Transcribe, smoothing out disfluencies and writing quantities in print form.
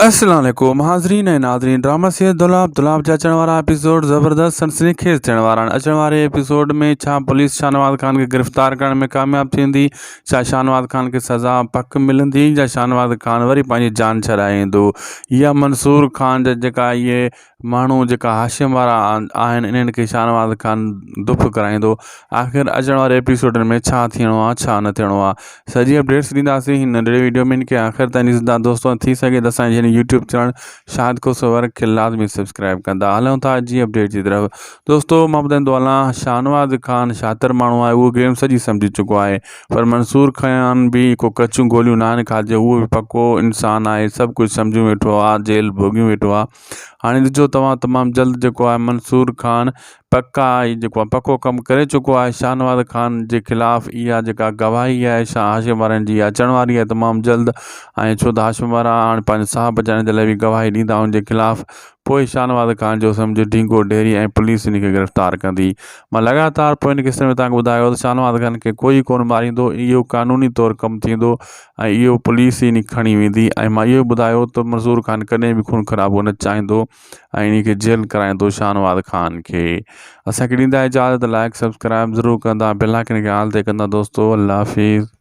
السلام عليڪم حاضرين ۽ ناظرين ڊراما سيريل دولاب دولاب جا اچڻ وارا ايپيسوڊ زبردست سنسني خيز ٿيڻ وارا آهن اچڻ واري ايپيسوڊ ۾ ڇا پوليس شاهنواز خان کي گرفتار ڪرڻ ۾ ڪامياب ٿيندي ڇا شاهنواز خان کي سزا پڪ ملندي يا شاهنواز خان وري پنهنجي جان ڇڏائي ايندو يا منصور خان جا جيڪا اهي ماڻهو جيڪا هاشم وارا آهن انهن کي شاهنواز خان دف ڪرائيندو آخر اچڻ واري ايپيسوڊن ۾ ڇا ٿيڻو آهي ڇا نه ٿيڻو آهي سڄي اپڊيٽس ڏينداسين هن ننڍڙي ويڊيو ۾ ان کي آخر تائين ڏسندا دوستو ٿي سگهي ته اسان جي هن YouTube channel Shahid Khoso work کي لازمي سبسڪرائب ڪندا هلون ٿا جي اپڊيٽ جي طرف دوستو مان ٻڌائيندو هلان شاهنواز خان شاطر ماڻهو آهي اهو گيم سڄي سمجهي چڪو آهي پر منصور خان به ڪو ڪچيون گوليون ناهن کاڌيون اهو به پڪو انسان آهي سڀ ڪجهه سمجهيون ويٺو آهي جيل ڀوڳيون ويٺو آهي هاڻي ڏسجو توهان تمام جلد جيڪو آهي منصور خان پڪا آهي جيڪو آهي پڪو ڪم ڪري چڪو آهي شاهنواز خان جي خلاف اها جيڪا گواهي آهي شاهه هاشم وارن جي اچڻ واري آهي تمام جلد ۽ ڇو ته هاشم وارا هاڻي پنهنجو ساهه بچائڻ جي لاء به گواهي ڏيندا ان جي خلاف پوء شاهنواز خان جو سمجهو ڍينگو ڍيري ۽ پوليس ان کي گرفتار ڪندي مان لڳاتار پوئين قسطن ۾ توهان کي ٻڌايو ته شاهنواز خان کي ڪوئي ڪونه ماريندو اهو قانوني طور ڪم ٿيندو ۽ اهو پوليس ئي کڻي ويندي ۽ مان اهو ٻڌايو ته منظور خان ڪڏهن به خون خرابو نه چاهيندو ۽ انهي کي جيل ڪرائيندو شاهنواز خان کي اسان کي ڏيندا اجازت لائڪ سبسڪرائب ضرور ڪندا بيل آئڪن کي آل تي ڪندا دوستو الله حافظ.